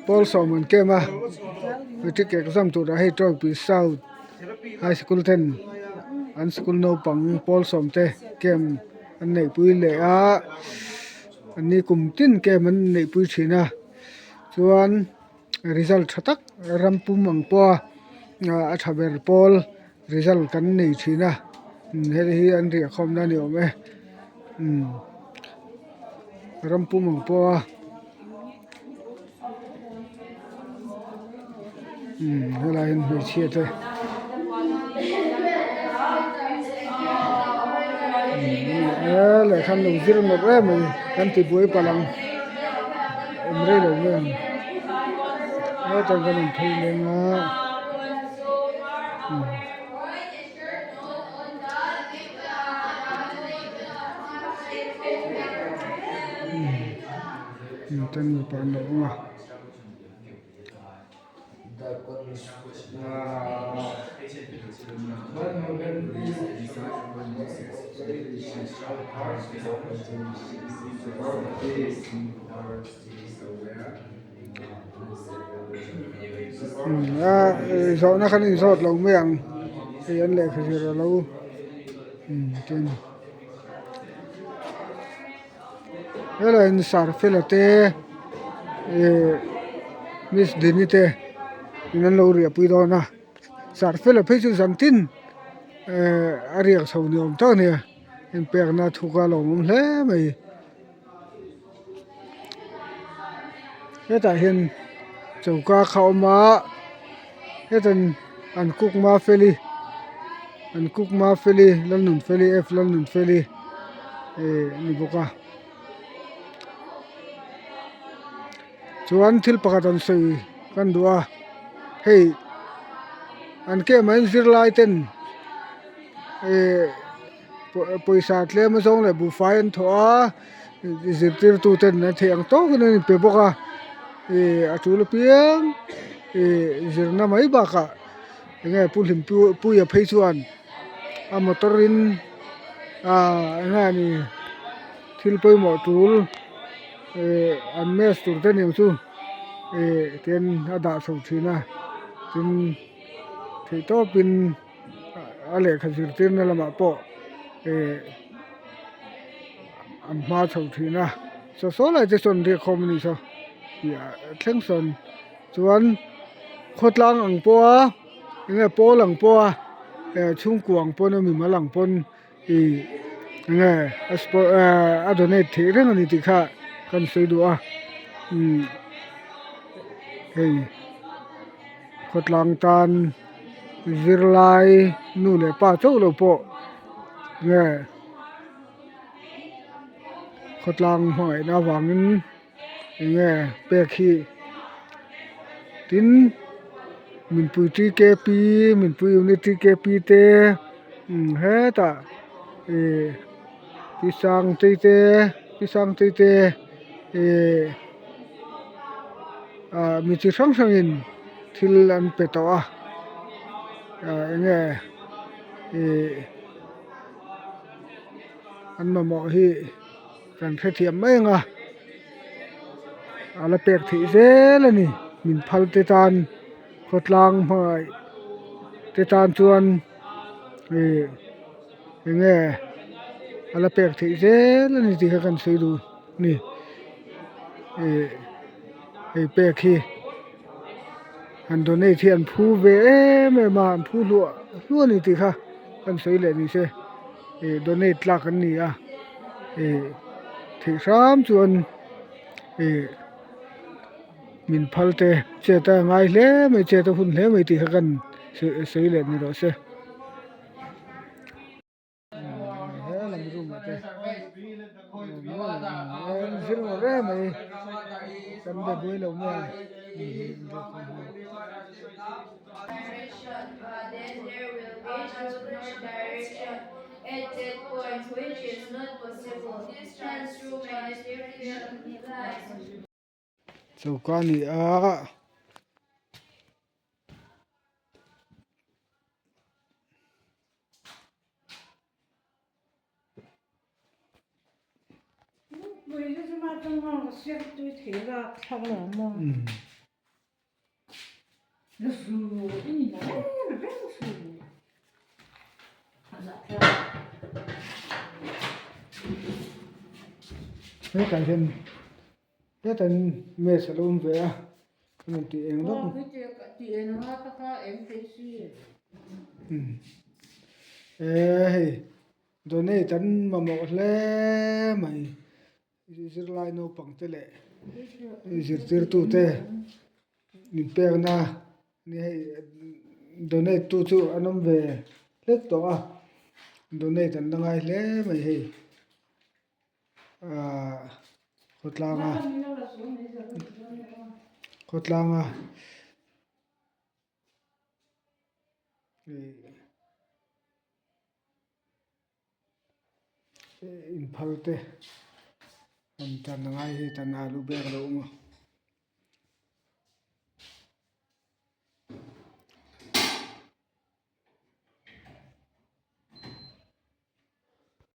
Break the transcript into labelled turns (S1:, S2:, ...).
S1: Pawl sawm an kem a matric exam turah hei Tawngpui South High School ten an school naupang pawl sawm te camp an neihpui leh a an ni kum tin camp an neihpui thin a chuan result tha tak ram pum ang pawha a tha ber pawl result kan nei thin a hei hi an riah khawm na a ni awm e ram pum ang pawha helai hian hmeichhia te lehkha an lo zir nawk em mai kan ti buai palh ang awm rei lo mai ang hetah kan in phei leng a. Ten mipa an lo awm a. Zawhna khan inzawt lo mai ang hei an lehkha zir a lo tin helaiah hian sarfela te ih miss dini te in an lo riahpui dawn a sarfela phei chu zan tin eh a riak chho ni awm tak a nia inpekna thuk a lawmawm hle mai. Hetah hian choka kha a awm a hetan an cook mafeli an cook mafeli lalnunfeli f lalnunfeli eh a ni bawk a chuan thil pakhat an sawi kan duh a hei an camp ah hian zirlai ten eh. Pawisa tlem azawng leh buhfai an thawh a zirtirtu ten an theih ang tawkin an inpe bawk a ih a tul apiang ih zirna mai bakah eng nge pu hlim puia phei chuan a motor in ah eng nge ni thil pawimawh tul ih an mess tur te aniang chu ih tian a dah chho thin a tin theih tawpin. A lehkha zirtirna lamah pawh eh an hma chho thin a saw saw lai te sawn riak khawm a nih saw tih ah thleng sawn chuan khawtlang ang pawha eng nge pawl ang pawha eh chhungkua ang pawn a mimal ang pawn ih eng nge a eh a donate theih reng a ni tih kha kan sawi duh a umm hei. Khawtlang tan zirlai nu leh pa chauh lo pawh nge khawtlang hmangaihna avangin eng nge pek hi tin minpui TKP minpui unit TKP te hetah ih pi sangtei te pi sangtei te ih. Ah mi chi hrang hrangin thil an pe tawh a ah eng nge ih an mamawh hi kan hrethiam mai ang a a la pek theih zel a ni min phal te tan khawtlang hmangaih te tan chuan ih eng nge a la pek theih zel a ni tih kha kan sawi duh a ni ih. Hei pek hi han donate hi an phu ve em em a an phu hluah hluah a ni tih kha kan sawi leh ni se ih donate tlak an ni a ih theih hram chuan ih min phal te chet a ngai hle mai chet a hun hle mai tih kha kan sawi leh ni rawh se. Choka a ni a. Hetah hian hetah hian mess alo awm ve a an rawn tih eng vak eee hei donate an mamawh hle mai. Zirlai naupang te leh zirtirtu te min pekna ni hei donate tu chu an awm ve hlek tawh a donate an la ngai hle mai hei ahh khawtlang a khawtlang a. Inphal te han tan a ngai hi tan alu bag a lo awm a.